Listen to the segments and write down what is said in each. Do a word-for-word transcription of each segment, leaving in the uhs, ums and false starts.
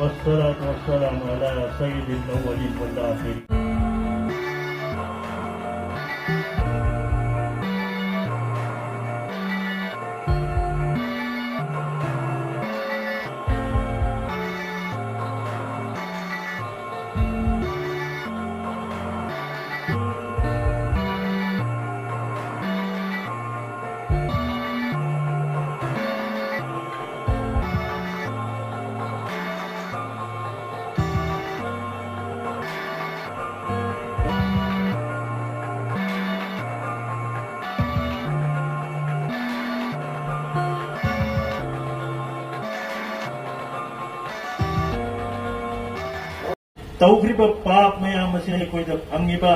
والصلاة والسلام على سيد الأولين والآخرين. ꯇꯧꯈ꯭ꯔꯤꯕ ꯄꯥꯞ ꯃꯌꯥꯝ ꯑꯁꯤꯅ ꯑꯩꯈꯣꯏꯗ ꯐꯪꯉꯤꯕ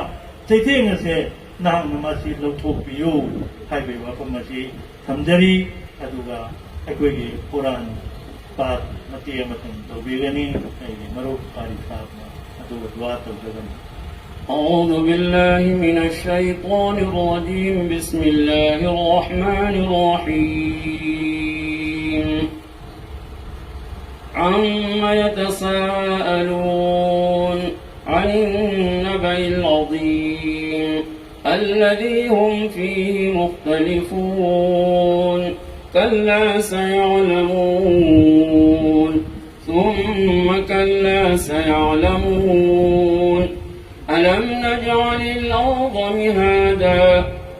ꯆꯩꯊꯦꯡ ꯑꯁꯦ ꯅꯍꯥꯛꯅ ꯃꯁꯤ ꯂꯧꯊꯣꯛꯄꯤꯌꯨ ꯍꯥꯏꯕꯒꯤ ꯋꯥꯐꯝ ꯑꯁꯤ ꯊꯝꯖꯔꯤ꯫ ꯑꯗꯨꯒ ꯑꯩꯈꯣꯏꯒꯤ ꯀꯨꯔꯥꯟ ꯄꯥꯊ ꯃꯇꯦꯛ ꯑꯃꯇꯪ ꯇꯧꯕꯤꯒꯅꯤ꯫ ꯑꯩꯒꯤ ꯃꯔꯨꯞ ꯀꯥꯔꯤ ꯁꯥꯍꯕꯅ ꯑꯗꯨꯒ ꯗꯨꯋꯥ ꯇꯧꯖꯒꯅꯤ꯫ أعوذ بالله من الشيطان الرجيم. بسم الله الرحمن الرحيم. عم يتساءلون عن النبأ العظيم الذي هم فيه مختلفون. كلا سيعلمون، ثم كلا سيعلمون. ألم نجعل الأرض مهادا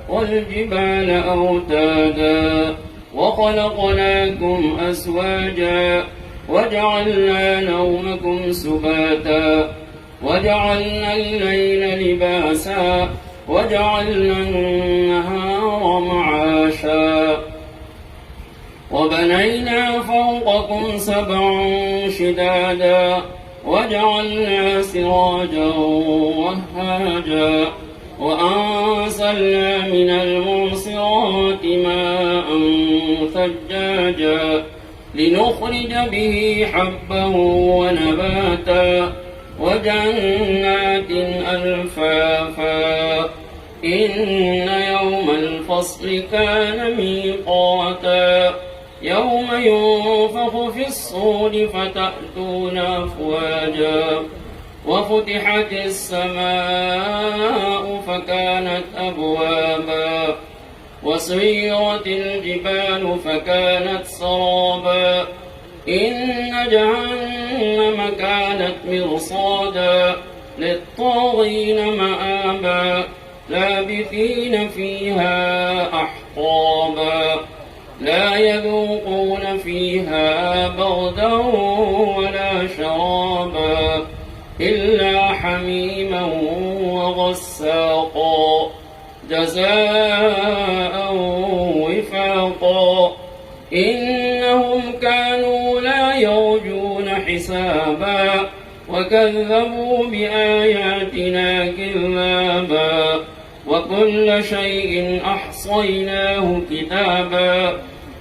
والجبال أوتادا وخلقناكم أزواجا وجعلنا نومكم سباتا وجعلنا الليل لباسا وجعلنا النهار معاشا وبنينا فوقكم سبعا شدادا وجعلنا سراجا وهاجا وأنزلنا من المعصرات ماء ثجاجا لنخرج به حبا ونباتا وجنات ألفافا. إن يوم الفصل كان ميقاتا. يوم ينفخ في الصور فتأتون أفواجا وفتحت السماء فكانت أبوابا وسيرت الجبال فكانت سرابا إن جهنم كانت مرصادا للطاغين مآبا لابثين فيها أحقابا لا يذوقون فيها بردا ولا شرابا إلا حميما وغساقا جزاء وفاقا إنهم كانوا لا يرجون حسابا وكذبوا بآياتنا كذابا وكل شيء أحصيناه كتابا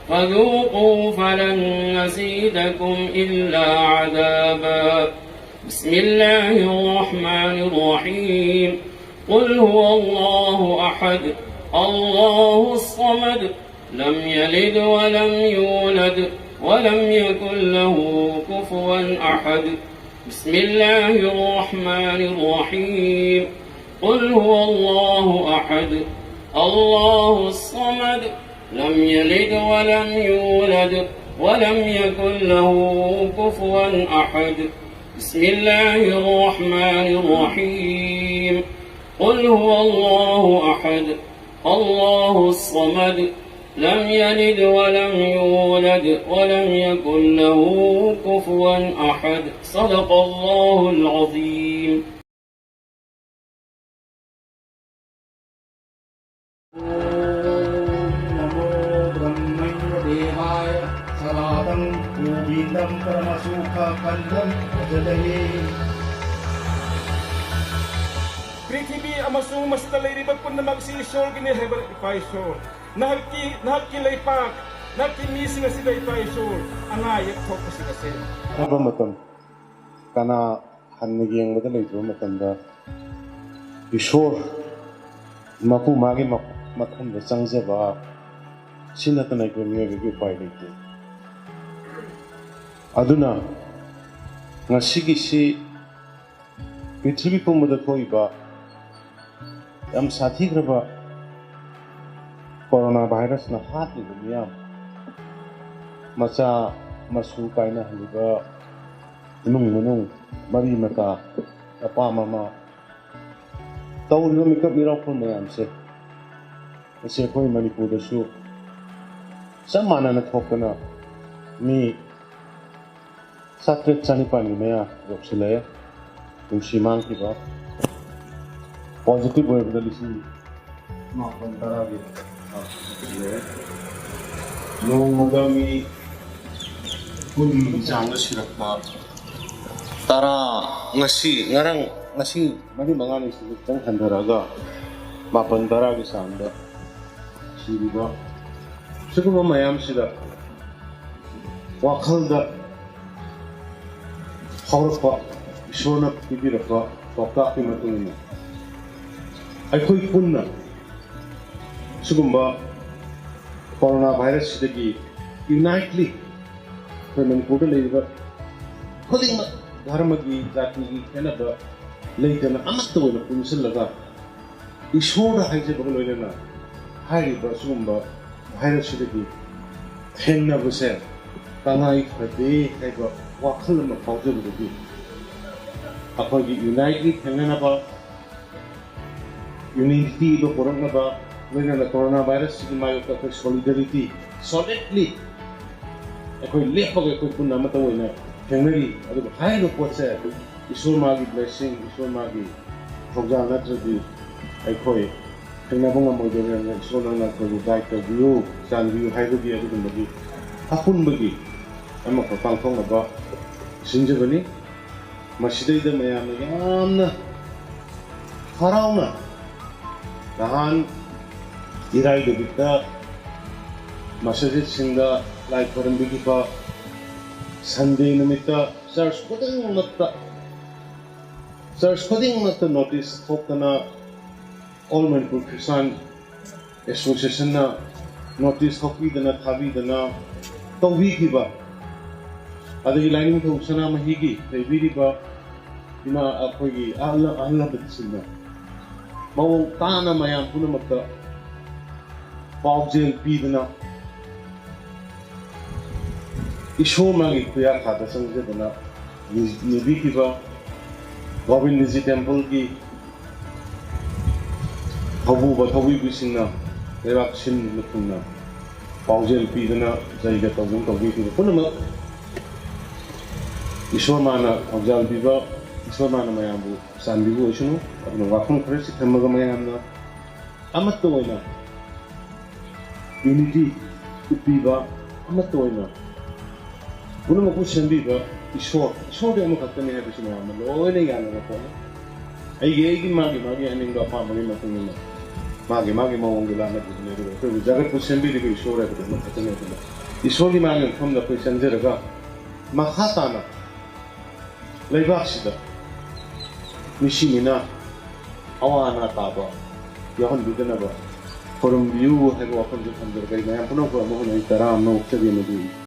فذوقوا فلن نزيدكم إلا عذابا بسم الله الرحمن الرحيم قل هو الله أحد الله الصمد لم يلد ولم يولد ولم يكن له كفوا أحد بسم الله الرحمن الرحيم قل هو الله أحد الله الصمد لم يلد ولم يولد ولم يكن له كفوا أحد بسم الله الرحمن الرحيم قل هو الله أحد الله الصمد لم يلد ولم يولد ولم يكن له كفوا أحد صدق الله العظيم ॐ नमो ब्रह्मैव देवाय सरातं गोविन्दं परमसुखकन्दं भजलये। ꯄ꯭ꯔꯤꯊꯤꯕꯤ ꯑꯃꯁꯨꯡ ꯃꯁꯤꯗ ꯂꯩꯔꯤꯕ ꯄꯨꯝꯅꯃꯛꯁꯤ ꯏꯁꯣꯔꯒꯤꯅꯤ ꯍꯥꯏꯕ ꯏꯄꯥ ꯏꯁꯣꯔ꯫ ꯅꯍꯥꯛꯀꯤ, ꯅꯍꯥꯛꯀꯤ ꯂꯩꯄꯥꯛ, ꯅꯍꯥꯛꯀꯤ ꯃꯤꯁꯤꯡ ꯑꯁꯤꯗ ꯏꯄꯥ ꯏꯁꯣꯔ ꯑꯅꯥ ꯑꯌꯦꯛ ꯊꯣꯛꯄꯁꯤꯡ ꯑꯁꯦ꯫ ꯍꯥꯏꯕ ꯃꯇꯝ ꯀꯅꯥ ꯍꯟꯅ ꯌꯦꯡꯕꯗ ꯂꯩꯇꯕ ꯃꯇꯝꯗ ꯏꯁꯣꯔ ꯃꯄꯨ ꯃꯥꯒꯤ ꯃ- ꯃꯐꯝꯗ ꯆꯪꯖꯕ ꯁꯤ ꯅꯠꯇꯅ ꯑꯩꯈꯣꯏ ꯃꯤꯑꯣꯏꯕꯒꯤ ꯎꯄꯥꯏ ꯂꯩꯇꯦ꯫ ꯑꯗꯨꯅ ꯉꯁꯤꯒꯤꯁꯤ ꯄ꯭ꯔꯤꯊꯤꯕꯤ ꯄꯨꯝꯕꯗ ꯊꯣꯛꯏꯕ ꯌꯥꯝ ꯁꯥꯊꯤꯈ꯭ꯔꯕ ꯀꯣꯔꯣꯅꯥ ꯚꯥꯏꯔꯁꯅ ꯍꯥꯠꯂꯤꯕ ꯃꯤꯌꯥꯝ, ꯃꯆꯥ ꯃꯁꯨ ꯀꯥꯏꯅꯍꯜꯂꯤꯕ ꯏꯃꯨꯡ ꯃꯅꯨꯡ, ꯃꯔꯤ ꯃꯇꯥ, ꯃꯄꯥ ꯃꯃꯥ, ꯇꯧꯔꯤꯕ ꯃꯤꯀꯞ ꯃꯤꯔꯥꯎꯈꯣꯜ ꯃꯌꯥꯝꯁꯦ, ꯃꯁꯤ ꯑꯩꯈꯣꯏ ꯃꯅꯤꯄꯨꯔꯗꯁꯨ ꯆꯞ ꯃꯥꯟꯅꯅ ꯊꯣꯛꯇꯅ ꯃꯤ ꯆꯥꯇ꯭ꯔꯦꯠ ꯆꯅꯤꯄꯥꯟꯒꯤ ꯃꯌꯥ ꯌꯧꯁꯤꯜꯂꯛꯑꯦ꯫ ꯄꯨꯟꯁꯤ ꯃꯥꯡꯈꯤꯕ ꯄꯣꯖꯤꯇꯤꯚ ꯑꯣꯏꯕꯗ ꯂꯤꯁꯤꯡ ꯃꯥꯄꯟ ꯇꯔꯥꯒꯤ ꯊꯥꯛ ꯌꯧꯁꯤꯜꯂꯛꯑꯦ꯫ ꯅꯣꯡꯃꯗ ꯃꯤ ꯀꯨꯟꯒꯤ ꯆꯥꯡꯗ ꯁꯤꯔꯛꯄ, ꯇꯔꯥ, ꯉꯁꯤ, ꯉꯔꯥꯡ, ꯉꯁꯤ ꯃꯔꯤ ꯃꯉꯥꯅꯤꯁꯤꯗ ꯈꯤꯇꯪ ꯍꯟꯊꯔꯛꯑꯒ ꯃꯥꯄꯟ ꯇꯔꯥꯒꯤ ꯆꯥꯡꯗ ꯁꯤꯔꯤꯕ ꯁꯤꯒꯨꯝꯕ ꯃꯌꯥꯝꯁꯤꯗ ꯋꯥꯈꯜꯗ ꯐꯥꯎꯔꯛꯄ, ꯏꯁꯣꯔꯅ ꯄꯤꯕꯤꯔꯛꯄ ꯄꯥꯎꯇꯥꯛꯀꯤ ꯃꯇꯨꯡ ꯏꯟꯅ ꯑꯩꯈꯣꯏ ꯄꯨꯟꯅ ꯁꯤꯒꯨꯝꯕ ꯀꯣꯔꯣꯅꯥ ꯚꯥꯏꯔꯁꯁꯤꯗꯒꯤ ꯌꯨꯅꯥꯏꯠꯂꯤ ꯑꯩꯈꯣꯏ ꯃꯅꯤꯄꯨꯔꯗ ꯂꯩꯔꯤꯕ ꯈꯨꯗꯤꯡꯃꯛ, ꯙꯔꯃꯒꯤ, ꯖꯥꯇꯤꯒꯤ ꯈꯦꯠꯅꯕ ꯂꯩꯇꯅ ꯑꯃꯠꯇ ꯑꯣꯏꯅ ꯄꯨꯟꯁꯤꯜꯂꯒ ꯏꯁꯣꯔꯗ ꯍꯥꯏꯖꯕꯒ ꯂꯣꯏꯅꯅ ꯍꯥꯏꯔꯤꯕ ꯁꯤꯒꯨꯝꯕ ꯚꯥꯏꯔꯁꯁꯤꯗꯒꯤ ꯊꯦꯡꯅꯕꯁꯦ ꯇꯉꯥꯏ ꯐꯗꯦ ꯍꯥꯏꯕ ꯋꯥꯈꯜ ꯑꯃ ꯐꯥꯎꯖꯕꯗꯒꯤ ꯑꯩꯈꯣꯏꯒꯤ ꯌꯨꯅꯥꯏꯠꯂꯤ ꯊꯦꯡꯅꯅꯕ, ꯌꯨꯅꯤꯇꯤ ꯑꯃ ꯄꯨꯔꯛꯅꯕ, ꯂꯣꯏꯅꯅ ꯀꯣꯔꯣꯅꯥ ꯚꯥꯏꯔꯁꯁꯤꯒꯤ ꯃꯥꯌꯣꯛꯇ ꯑꯩꯈꯣꯏ ꯁꯣꯂꯤꯗꯔꯤꯇꯤ, ꯁꯣꯂꯤꯗꯂꯤ ꯑꯩꯈꯣꯏ ꯂꯦꯞꯄꯒ ꯑꯩꯈꯣꯏ ꯄꯨꯟꯅ ꯑꯃꯠꯇ ꯑꯣꯏꯅ ꯊꯦꯡꯅꯔꯤ꯫ ꯑꯗꯨꯒ ꯍꯥꯏꯔꯤꯕ ꯄꯣꯠꯁꯦ ꯏꯁꯣꯔ ꯃꯥꯒꯤ ꯕ꯭ꯂꯦꯁꯤꯡ, ꯏꯁꯣꯔ ꯃꯥꯒꯤ ꯊꯧꯖꯥꯜ ꯅꯠꯇ꯭ꯔꯗꯤ ꯑꯩꯈꯣꯏ ꯊꯦꯡꯅꯕ ꯉꯝꯃꯣꯏꯗꯕꯅꯤꯅ ꯏꯁꯣꯔ ꯅꯪꯅ ꯑꯩꯈꯣꯏꯕꯨ ꯒꯥꯏꯗ ꯇꯧꯕꯤꯌꯨ, ꯆꯥꯟꯕꯤꯌꯨ ꯍꯥꯏꯕꯒꯤ ꯑꯗꯨꯒꯨꯝꯕꯒꯤ ꯑꯄꯨꯟꯕꯒꯤ ꯑꯃꯈꯛ ꯄꯥꯡꯊꯣꯛꯅꯕ ꯁꯤꯟꯖꯕꯅꯤ꯫ ꯃꯁꯤꯗꯩꯗ ꯃꯌꯥꯝꯅ ꯌꯥꯝꯅ ꯍꯔꯥꯎꯅ ꯅꯍꯥꯟ ꯏꯔꯥꯏ ꯅꯨꯃꯤꯠꯇ ꯃꯁꯖꯤꯠꯁꯤꯡꯗ ꯂꯥꯏ ꯈꯣꯏꯔꯝꯕꯤꯈꯤꯕ, ꯁꯟꯗꯦ ꯅꯨꯃꯤꯠꯇ ꯆꯔꯆ ꯈꯨꯗꯤꯡꯃꯛꯇ, ꯆꯔꯆ ꯈꯨꯗꯤꯡꯃꯛꯇ ꯅꯣꯇꯤꯁ ꯊꯣꯛꯇꯅ ꯑꯣꯜ ꯃꯅꯤꯄꯨꯔ ꯈ꯭ꯔꯤꯁꯇꯥꯟ ꯑꯦꯁꯣꯁꯤꯌꯦꯁꯟꯅ ꯅꯣꯇꯤꯁ ꯊꯣꯛꯄꯤꯗꯅ ꯊꯥꯕꯤꯗꯅ ꯇꯧꯕꯤꯈꯤꯕ, ꯑꯗꯒꯤ ꯂꯥꯏꯅꯤꯡꯊꯧ ꯁꯅꯥꯃꯍꯤꯒꯤ ꯂꯩꯕꯤꯔꯤꯕ ꯏꯃꯥ, ꯑꯩꯈꯣꯏꯒꯤ ꯑꯍꯜ ꯑꯍꯜ ꯂꯃꯟꯁꯤꯡꯅ ꯃꯑꯣꯡ ꯇꯥꯅ ꯃꯌꯥꯝ ꯄꯨꯝꯅꯃꯛꯇ ꯄꯥꯎꯖꯦꯜ ꯄꯤꯗꯅ ꯏꯁꯣꯔ ꯃꯥꯒꯤ ꯈꯨꯌꯥꯈꯥꯗ ꯆꯪꯖꯗꯅ ꯅꯤ- ꯅꯤꯕꯤꯈꯤꯕ ꯒꯣꯕꯤꯟꯗꯖꯤ ꯇꯦꯝꯄꯜꯒꯤ ꯊꯧꯕꯨꯕ ꯊꯧꯕꯤꯕꯁꯤꯡꯅ ꯂꯩꯕꯥꯛ ꯁꯤꯟꯕ ꯊꯨꯡꯅ ꯄꯥꯎꯖꯦꯜ ꯄꯤꯗꯅ ꯖꯩꯒ ꯇꯧꯗꯨꯅ ꯇꯧꯕꯤꯈꯤꯕ ꯄꯨꯝꯅꯃꯛ ꯏꯁꯣꯔ ꯃꯥꯅ ꯊꯧꯖꯥꯜ ꯄꯤꯕ, ꯏꯁꯣꯔ ꯃꯥꯅ ꯃꯌꯥꯝꯕꯨ ꯆꯥꯟꯕꯤꯕ ꯑꯣꯏꯁꯅꯨ꯫ ꯑꯗꯨꯅ ꯋꯥꯐꯝ ꯈꯔꯁꯤ ꯊꯝꯃꯒ ꯃꯌꯥꯝꯅ ꯑꯃꯠꯇ ꯑꯣꯏꯅ ꯌꯨꯅꯤꯇꯤ ꯎꯠꯄꯤꯕ, ꯑꯃꯠꯇ ꯑꯣꯏꯅ ꯄꯨꯝꯅꯃꯛꯄꯨ ꯁꯦꯝꯕꯤꯕ ꯏꯁꯣꯔ, ꯏꯁꯣꯔꯗꯤ ꯑꯃꯈꯛꯇꯅꯤ ꯍꯥꯏꯕꯁꯤ ꯃꯌꯥꯝꯅ ꯂꯣꯏꯅ ꯌꯥꯅꯕ ꯄꯣꯠꯅꯤ꯫ ꯑꯩꯒꯤ ꯑꯩꯒꯤ ꯃꯥꯒꯤ ꯃꯥꯒꯤ ꯑꯅꯤꯡꯕ ꯑꯄꯥꯝꯕꯒꯤ ꯃꯇꯨꯡ ꯏꯟꯅ ꯃꯥꯒꯤ ꯃꯥꯒꯤ ꯃꯑꯣꯡꯗ ꯂꯥꯟꯅꯈꯤꯕꯅꯤ, ꯑꯗꯨꯒ ꯑꯩꯈꯣꯏꯕꯨ ꯖꯒꯠꯄꯨ ꯁꯦꯝꯕꯤꯔꯤꯕ ꯏꯁꯣꯔ ꯍꯥꯏꯕꯗꯤ ꯑꯃꯈꯛꯇꯅꯤ꯫ ꯑꯗꯨꯅ ꯏꯁꯣꯔꯒꯤ ꯃꯥꯒꯤ ꯃꯐꯝꯗ ꯑꯩꯈꯣꯏ ꯆꯪꯖꯔꯒ ꯃꯈꯥ ꯇꯥꯅ ꯂꯩꯕꯥꯛꯁꯤꯗ ꯃꯤꯁꯤ ꯃꯤꯅꯥ ꯑꯋꯥ ꯑꯅꯥ ꯇꯥꯕ ꯌꯥꯎꯍꯟꯕꯤꯗꯅꯕ ꯈꯨꯔꯨꯝꯕꯤꯌꯨ ꯍꯥꯏꯕ ꯋꯥꯐꯝꯁꯦ ꯊꯝꯖꯔꯒ ꯑꯩ ꯃꯌꯥꯝ ꯄꯨꯝꯅꯃꯛꯄꯨ ꯑꯃꯨꯛ ꯍꯟꯅ ꯑꯩ ꯇꯔꯥ ꯑꯃ ꯑꯣꯛꯆꯒꯦꯅ ꯑꯗꯨ